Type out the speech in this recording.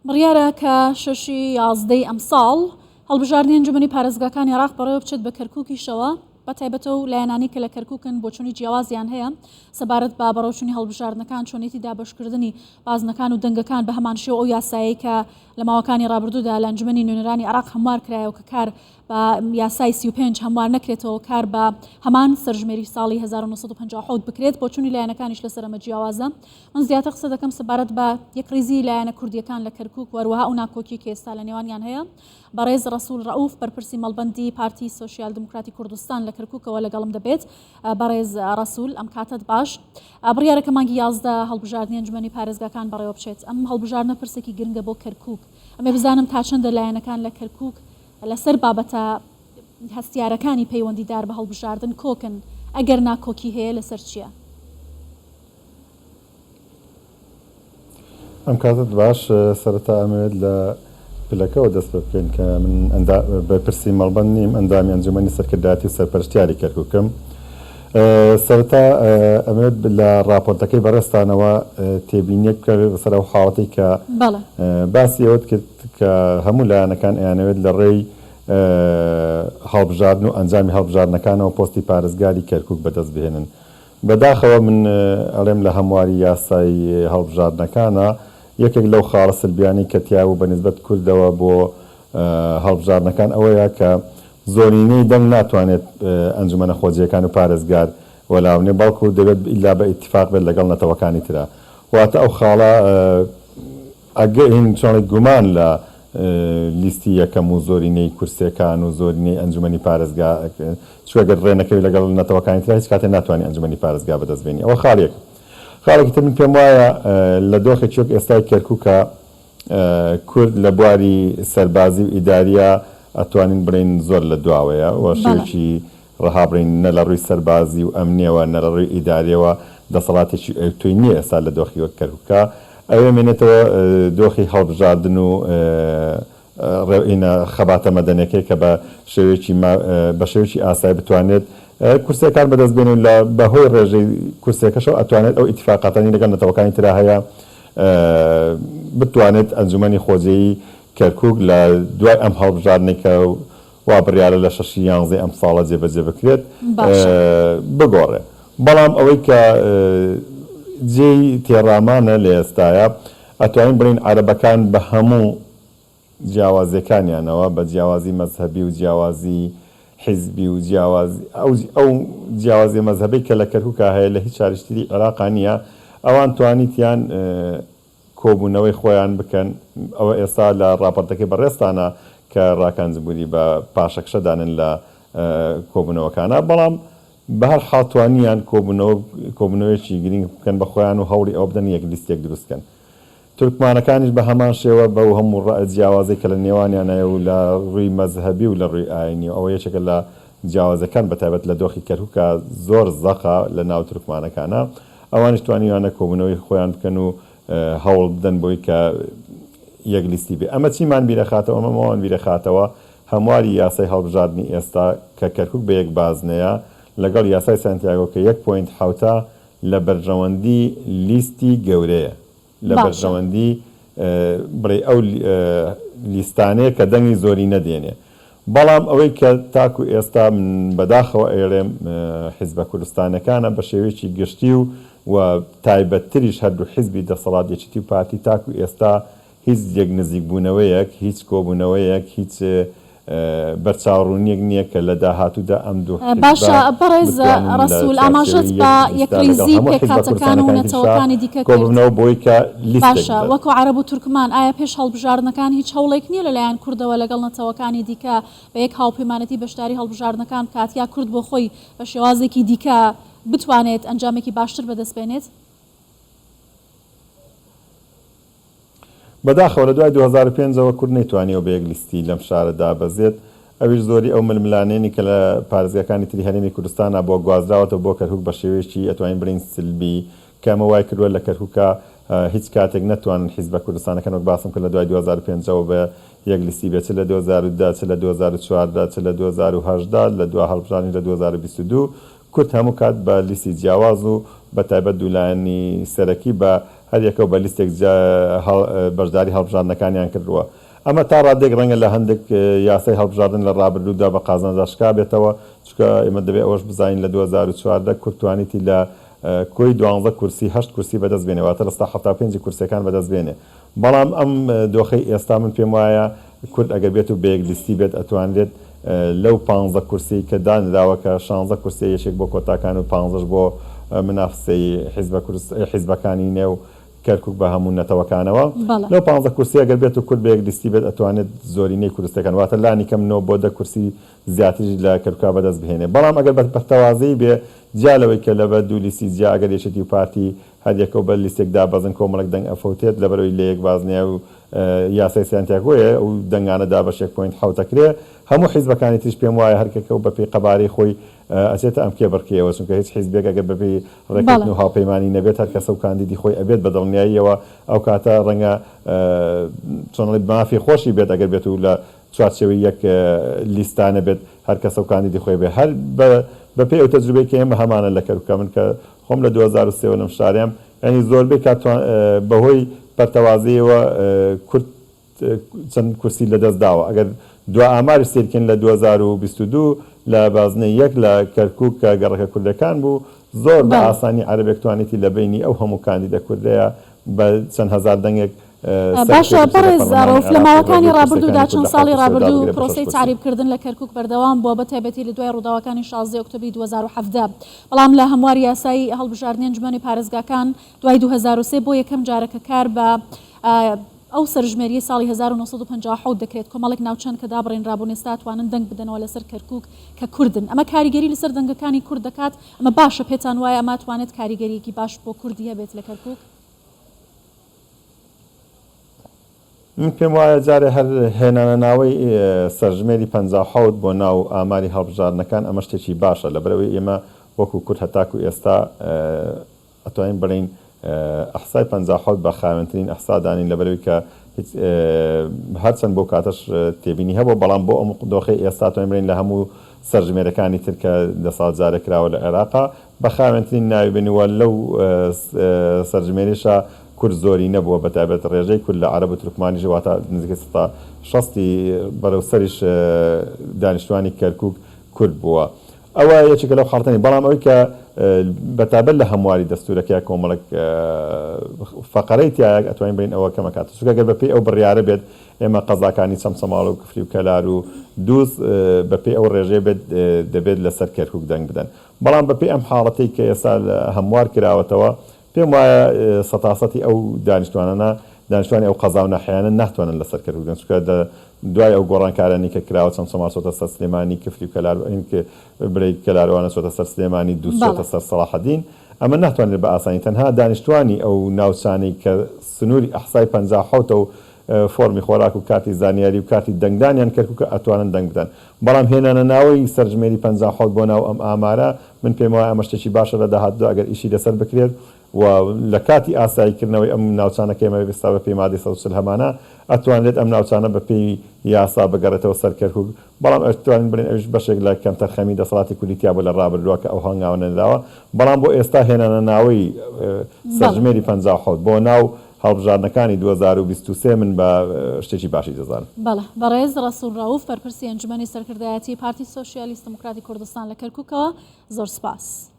بڕیارە کە شەشی یازدەی ئەمساڵ هەڵبژاردنی ئەنجومەنی پارێزگاکانی عێراق بەڕێوە بچێت بە کەرکوکیشەوە، بە تایبەت ئەو لایەنانەی کە لە کەرکوکن بۆچوونی جیاوازیان هەیە سەبارەت بە بەڕێوەچوونی هەڵبژاردنەکان، چۆنیەتی دابەشکردنی بازنەکان و دەنگەکان بە هەمانشێوە ئەو یاسایەی کە لە ماوەکانی ڕابردوودا لە ئەنجومەنی نوێنەرانی عێراق هەموار کرایەوە کە کار بە یاسای 35 هەموار نەکرێتەوە کار بە هەمان سەرژمێری ساڵی 1957 بکرێت، بۆچوونی لایەنەکانیش لەسەر ئەمە جیاوازە. من زیاتر قسە دەکەم سەبارەت بە یەکڕیزیی لایەنە کوردییەکان لە کەرکووک و هەروەها ئەو ناکۆکییەی کە ئێستا لە نێوانیان هەیە. بەڕێز ڕەسوول ڕەئوف، بەرپرسی مەڵبەندی پارتی سۆسیال دیموکراتی کوردستان لە کەرکووکەوە لەگەڵم دەبێت. بەڕێز ڕەسوول، ئەم کاتەت باش. بڕیارە کە مانگی 11 هەڵبژاردنی ئەنجومەنی پارێزگاکان بەڕێوە بچێت. ئەم هەڵبژاردنە پرسێکی گرنگە بۆ کەرکووک. ئەمێ بزانم تا چەندە لایەنەکان لە کەرکووک لەسەر بابەتە هەستیارەکانی پەیوەندیدار بە هەڵبژاردن کۆکن، ئەگەر ناکۆکی هەیە لەسەر چییە؟ ئەم کاتەت باش، سەرەتا ئەمەوێت لە پلەکەوە دەست پێ بکەین کە من بەرپرسی مەڵبەند نیم، ئەندامی ئەنجومەنی سەرکردایەتی و سەرپەرشتیاری کەرکوکم. سەرەتا ئەمەوێت لە ڕاپۆرتەکەی بەڕێزتانەوە تێبینیەک بکەم لەسەر ئەو حاڵەتەی کە باسی ئەوەت کرد کە هەموو لایەنەکان ئەیانەوێت لە ڕێی هەڵبژاردن و ئەنجامی هەڵبژاردنەکانەوە پۆستی پارێزگاری کەرکوک بەدەست بهێنن. بەداخەوە من ئەڵێم لە هەمواری یاسای هەڵبژاردنەکانا یەکێک لەو خاڵە سلبیانەی کە تیابوو بە نیسبەت کوردەوە بۆ هەڵبژاردنەکان ئەوەیە کە زۆرینەی دەنگ ناتوانێت ئەنجومەنە خۆجێیەکان و پارێزگار وەلاونێ بەڵکو دەبێت ئیلا بە ئیتیفاق بێت لەگەڵ نەتەوەکانی ترا واتە ئەو خاڵە ئەگەر چۆنی گومان لە لیستی یەکەم و زۆرینەی کورسیەکان و زۆرینەی ئەنجومەنی پارێزگا چونکە گەر ڕێنەکەوی لەگەڵ نەتەوەکانی ترا هیچ کاتێ ناتوانی ئەنجومەنی پارێزگا بەدەست بێنی ئەوە خاڵێک. خاڵێکی تر من پێم وایە لە دۆخێکی وەک ئێستای کەرکوکا کورد لە بواری سەربازی و ئیداریە ئەتوانین بڵێین زۆر لە دواوەیە و شێوەیەکی ڕەها بڵێین نە لە ڕووی سەربازی و ئەمنیەوە نە لە ڕووی ئیداریەوە دەسەڵاتێکی ئەوتۆی نیە ئێستا لە دۆخی وەک کەرکوکا ئەوێ مێنێتەوە دۆخی هەڵبژاردن و ڕێوئینە خەباتە مەدەنیەکەی کە بە شێوەیەکی بە شێوەیەکی ئاسایی بتوانێت کورسیەکان بەدەست بێنێ و لە بە هۆی ڕێژەی کورسیەکەشەوە ئەتوانێت ئەو ئیتیفاقاتانەی لەگەڵ نەتەوەکانی ترا هەیە بتوانێت ئەنجومەنی خۆجێیی کەرکوک لە دوای ئەم هەڵبژاردنەی کە وا بڕیارە لە شەشی یانزەی ئەمساڵە جێبەجێ بکرێت باشە. بگۆڕێ. بەڵام ئەوەی کە جێی تێڕامانە لە ئێستایا ئەتوانین بڵێین عەرەبەکان بە هەموو جیاوازیەکانیانەوە بە جیاوازی مەزهەبی و جیاوازی حیزبی و جیاوازی ئەو ئەو جیاوازیە مەزهەبەی کە لە کەرکوکا هەیە لە هیچ شاریش تری عێراقا نیە ئەوان توانیتیان کۆبوونەوەی خۆیان بکەن، ئەوە ئێستا لە ڕاپۆرتەکەی بەڕێزتانە کە ڕاکان جبوری بە پاشەکشە دانن لە کۆبوونەوەکانا، بەڵام بە هەر حاڵ توانیان کۆبوونەوە کۆبوونەوەیەکی گرینگ بکەن بە خۆیان و هەوڵی ئەوە بدەن یەک لیستێک دروست کەن. تورکمانەکانیش بە هەمان شێوە بەو هەموو ڕەئ جیاوازەی کە لە نێوانیان هەیە و لە ڕووی مەزهەبی و لە ڕووی ئایینی و ئەوە یەکێکە لە جیاوازەکان بە تایبەت لە دۆخی کەرکوکا زۆر زەقە لە ناو تورکمانەکانا ئەوانیش توانیویانە کۆبوونەوەی خۆیان بکەن و هەوڵ بدەن بۆی کە یەک لیستی بێ. ئەمە چیمان بیرەخاتەوە؟ ئەمە ئەوەمان بیرەخاتەوە هەمواری یاسای هەڵبژاردنی ئێستا کە کەرکوک بە یەک بازنەیە لەگەڵ یاسای سانتیاگۆ کە یەک point حەوتە لە بەرژەوەندی لیستی گەورەیە. لە بەرژەوەندی بڵێی ئەو لیستانەیە کە دەنگی زۆرینە دێنێ. بەڵام ئەوەی کە تاکو ئێستا من بەداخەوە ئەیڵێم حیزبە کوردستانەکانە بە شێوەیەکی گشتی و و تایبەتتریش هەردوو حیزبی دەسەڵات یەکێتی و پارتی تاکو ئێستا هیچ لێک نزیکبوونەوەیەک، هیچ کۆبوونەوەیەک، هیچ بەرچاوڕوونییەک نییە کە لە داهاتوودا ئەم دوو حیزبە باشە بەڕێز بتوانن لە ڕەسوول ئاماژەت چوارچێوەی بە یەک لیستدا لەگەڵ یەکڕیزی هەموو حیزبە پێکهاتەکان و کوردستانەکانی تریشا نەتەوەکانی دیکە کرد. کۆببنەوە بۆی کە لیستێک باشە بدەن. وەکو عەرەب و تورکمان ئایا پێش هەڵبژاردنەکان هیچ هەوڵێک نییە لەلایەن کوردەوە لەگەڵ نەتەوەکانی دیکە بە یەک هاوپەیمانێتی بەشداری هەڵبژاردنەکان بکات یا کورد بۆ خۆی بە شێوازێکی دیکە بتوانێت ئەنجامێکی باشتر بەدەست بێنێت؟ بەداخەوە لە دوای 2005 ەوە کورد نەیتوانیوە بە یەک لیستی لەم شارە دابەزێت، ئەویش زۆری ئەو ململانێنی کە لە پارێزگاکانی تری هەرێمی کوردستانا بووە گوازراوەتەوە بۆ کەرکوک بە شێوەیەکی ئەتوانین بڵێین سلبی کە ئەمە وای کردووە لە کەرکوکا هیچ کاتێک نەتوانن حیزبە کوردستانەکان وەک باسم کرد لە دوای 2005 ەوە بە یەک لیستی بێت چ لە 2010 چ لە 2014 چ لە 2018 لە دوا هەڵبژاردنیش لە 2022 کورد هەموو کات بە لیستی جیاواز و بە تایبەت دوو لایەنی سەرەکی بە. هەر یەکەو بە لیستێک بەشداری هەڵبژاردنەکانیان کردووە. ئەمە تا ڕادەیەک ڕەنگە لە هەندێک یاسای هەڵبژاردن لە ڕابردوودا بە قازانجدا شکابێتەوە، چونکە ئێمە دەبێ ئەوەش بزانین لە 2014 کورد توانیتی لە کۆی دوانزە کورسی هەشت کورسی بەدەست بێنێ، واتە 75% ی کورسیەکان بەدەست بێنێ. بەڵام ئەم دۆخەی ئێستا من پێم وایە کورد ئەگەر بێت و بە یەک لیستی بێت ئەتوانرێت لەو پانزە کورسیەی کە دانراوە کە شانزە کورسیە یەکێک بۆ کۆتاکان و پانزەش بۆ منافسەی حیزبە حیزبەکانی نێو کەرکوک بە هەموو نەتەوەکانەوە لەو پانزە کورسیە گەر بێت و کورد بە یەک لیستی بێت ئەتوانێت زۆرینەی کورستەکان واتە لانی کەم نۆ بۆ دە کورسی زیاتریش لە کەرکوکا بەدەست بهێنێ بەڵام ئەگەر بە پەرتەوازەیی بێ جیا لەوەی کە لەبەر دوو لیستی جیا ئەگەر یەکێتی و پارتی هەر یەکەو بە لیستێک دابەزن کۆمەڵێک دەنگ ئەفەوتێت لەبەرئەوەی لە یەک بازنەیە و یاسای سانتیاگۆیە و دەنگانە دابەش یەک point حەوت ئەکرێ هەموو حیزبەکانی تریش پێم وایە هەر کەکەو بەپێی قەبارەی خۆی ئەچێتە ئەم کێبڕکێیەوە چونکە هیچ حیزبێک ئەگەر بەپێی ڕێکەوتن و هاوپەیمانی نەبێت هەر کەسەو کاندیدی خۆی ئەبێت بە دڵنیاییەوە ئەو کاتە ڕەنگە چۆن ئەڵێی مافی خۆشی بێت ئەگەر بێت و لە چوارچێوەی یەک لیستا نەبێت هەر کەسەو کاندیدی خۆی بێت هەر بە پێی ئەو تەجروبەی کە ئێمە هەمانە لە کەرکوکە من کە خۆم لە 2003 وە لەم شارەم یانی زۆربەی کات بەهۆی پەرتەوازەیەوە کورد چەند کورسی لەدەست داوە ئەگەر دوا ئاماریش سەیر کەین لە 2022 لە بازنەی یەک لە کەرکوک کە گەڕەکە کوردەکان بوو زۆر بە ئاسانی عەرەبێک توانیتی لە بەینی ئەو هەموو کاندیدە کوردەیە بە چەند هەزار دەنگێک باشە بەڕێز ڕەوف لە ماوەکانی ڕابردوودا چەند ساڵی ڕابردوو پرۆسەی تەعریبکردن لە کەرکوک بەردەوام بووە بە تایبەتی لە دوای ڕووداوەکانی 16 ئۆکتۆبری 2017 بەڵام لە هەمواری یاسای هەڵبژاردنی ئەنجومەنی پارێزگاکان دوای 2003 بۆ یەکەم جارە کە کار بە ئەو سەرژمێریەی ساڵی 1957 دەکرێت کۆمەڵێک ناوچەن کە دابڕێنرابوون ئێستا توانن دەنگ بدەنەوە لەسەر کەرکوک کە کوردن ئەمە کاریگەری لەسەر دەنگەکانی کورد دەکات ئەمە باشە پێتان وایە ئەمە توانێت کاریگەریەکی باش بۆ کوردی هەبێت لە کەرکوک؟ من پێم وایە جارێ هەر هێنانە ناوەی سەرژمێری 57 بۆ ناو ئاماری هەڵبژاردنەکان ئەمە شتێکی باشە لەبەرئەوەی ئێمە وەکو کورد هەتاکو ئێستا ئەتوانین بڵێین ئەحسای 57 بە خاوێنترین ئەحسا دانین لەبەرئەوەی کە هیچ هەرچەند بۆ کاتەش تێبینی هەبووە بەڵام بۆ ئەم دۆخەی ئێستا توانین بڵێین لە هەموو سەرژمێرەکانی تر کە دە ساڵ جارێک کراوە لە عێراقا بە خاوێنترین ناوی بن و لەو سەرژمێریشا کورد زۆری نەبووە بە تایبەت ڕێژەی کورد لە عەرەب و تورکمانیش واتە نزیکەی سەتا شەستی بەرەو سەریش دانیشتوانی کەرکوک کورد بووە ئەوە یەکێکە لەو حاڵەتانەی بەڵام ئەوەی کە بە تایبەت لە هەمواری دەستوورەکەیا کۆمەڵێک فەقەرەی تیایە ئەتوانین بڵێین ئەوە کەمە کات چونکە گەر بە پێی ئەو بڕیارە بێت ئێمە قەزاکانی چەمچەماڵ و کفری و کەلار و دووز بە پێی ئەو ڕێژەیە بێت دەبێت لەسەر کەرکوک دەنگ بدەن بەڵام بە پێی ئەم حاڵەتەی کە ئێستا هەموار کراوەتەوە پێم وایە سەتاسەتی ئەو دانیشتوانانە دانیشتوانی ئەو قەزا و ناحیانە ناتوانن لەسەر کەرکوک دەن چونکە لە دوای ئەو گۆڕانکارانەی کە کراوە چەمچەماڵ چۆتە سەر سلێمانی کفری و کەلار برێی کەلاروانە چۆتە سەر سلێمانی دووز چۆتە سەر سەڵاحەدین ئەمە ناتوانرێت بە ئاسانی تەنها دانیشتوانی ئەو ناوچانەی کە سنووری ئەحسای 57 و فۆرمی خۆراک و کارتی زانیاری و کارتی دەنگدانیان کەرکوکە ئەتوانن دەنگ بدەن بەڵام هێنانە ناوەی سەرژمێری 57 بۆ ناو ئەم ئامارە من پێم وایە ئەمە شتێکی باشە لە داهاتوودا ئەگەر ئیشی لەسەر بکرێت و لە کاتی ئاسایی کردنەوەی ئەم ناوچانە کە ئێمە ئێستا بە پێی مادەی 140 هەمانە ئەتوانرێت ئەم ناوچانە بە پێی یاسا بگەڕێتەوە سەر کەرکوک بەڵام ئەتوانین بڵێین ئەویش بەشێک لە کەمتەرخەمی دەسەڵاتی کوردی تیا بووە لە ڕابردووە کە ئەو هەنگاوە نەنراوە بەڵام بۆ ئێستا هێنانە ناوەی سەرژمێری 57 بۆ ناو هەڵبژاردنەکانی 2023 من بە شتێکی باشی دەزانم. بەڵێ بەڕێز ڕەسوڵ ڕەئوف بەرپرسی ئەنجومەنی سەرکردایەتی پارتی سۆشیالیست دموکراتی کوردستان لە کەرکوکەوە زۆر سپاس.